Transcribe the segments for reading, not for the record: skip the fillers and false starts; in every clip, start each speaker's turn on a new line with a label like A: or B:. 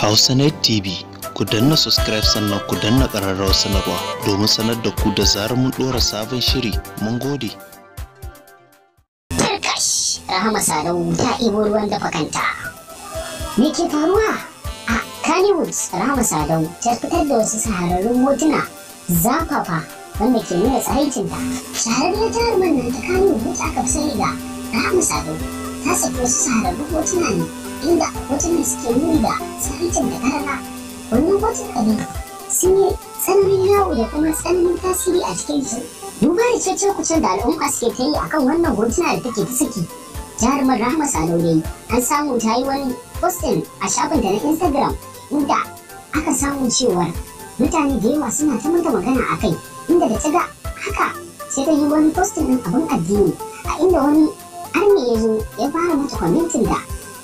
A: Hausanet TV, ku danna subscribe sannan ku danna ƙararrawar sanarwa domin sanar da ku da zarar mun ɗora sabon shiri. Mun gode.
B: Tarkash! Rahama Sadau ta ibo ruwan dafa kanta. Me ke faruwa? A Kannywood, Rahama Sadau ta fitar da wasu shahararrun hotuna zafafa wanda ke nuna tsaraicinta. Shahararriyar jaruman nan ta Kannywood, wacce aka fi sani da Rahama Sadau, ta saki wasu shahararrun hotuna ne inda hotunan suke nuni da tsaraicin da karara. Wannan hotuna ne sun yi tsananin yawo da kuma tsananin tasiri a cikin su. Duba da cece-kucen da al'umma suke ta yi akan wannan hotuna da take ta saki, jarumar Rahama Sadau dai an samu ta yi wani posting a shafinta na Instagram, inda aka samu cewar mutane da yawa suna ta mata magana a kai, inda da ta ga haka sai ta yi wani posting ɗin abin addini, a inda wani arne ya zo ya fara mata commenting da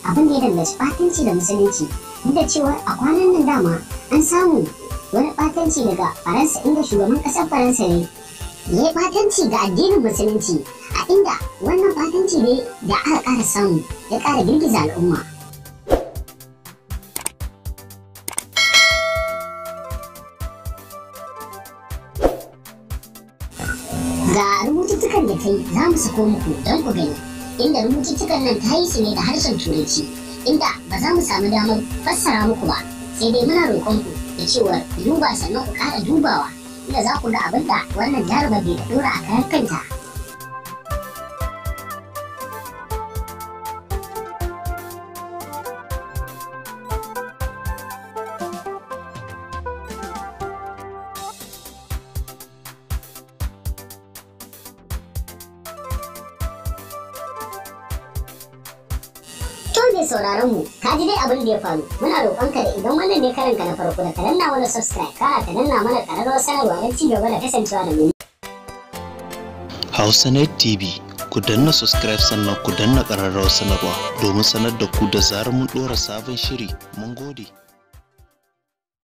B: abin da ya danganci ɓatanci da musulunci. Duk da cewar a kwanan nan dama an samu wani ɓatanci daga Faransa, inda shugaban ƙasar Faransa ne ya yi ɓatanci ga addinin musulunci, a inda wannan ɓatanci ne da aka ƙara samu ya ƙara girgiza al'umma. Ga rubututtukan da ta yi za mu sako muku don ku gani, inda rubututtukan nan ta yi su ne da harshen Turanci, inda ba za mu samu damar fassara muku ba, sai dai muna roƙon ku da cewar ku duba sannan ku ƙara dubawa, inda za ku ga abin da wannan jarumar bai ɗora a kayan kanta. To mai sauraron mu, ka ji dai abin da ya faru. Muna roƙonka da idan wannan ne karanka na farko da ka danna mana subscribe, kana ka danna mana ƙararrawar sanarwa don ci gaba da kasancewa da mu.
A: Hausanet TV, ku danna subscribe sannan ku danna ƙararrawar sanarwa domin sanar da ku da zarar mun ɗora sabon shiri. Mun gode.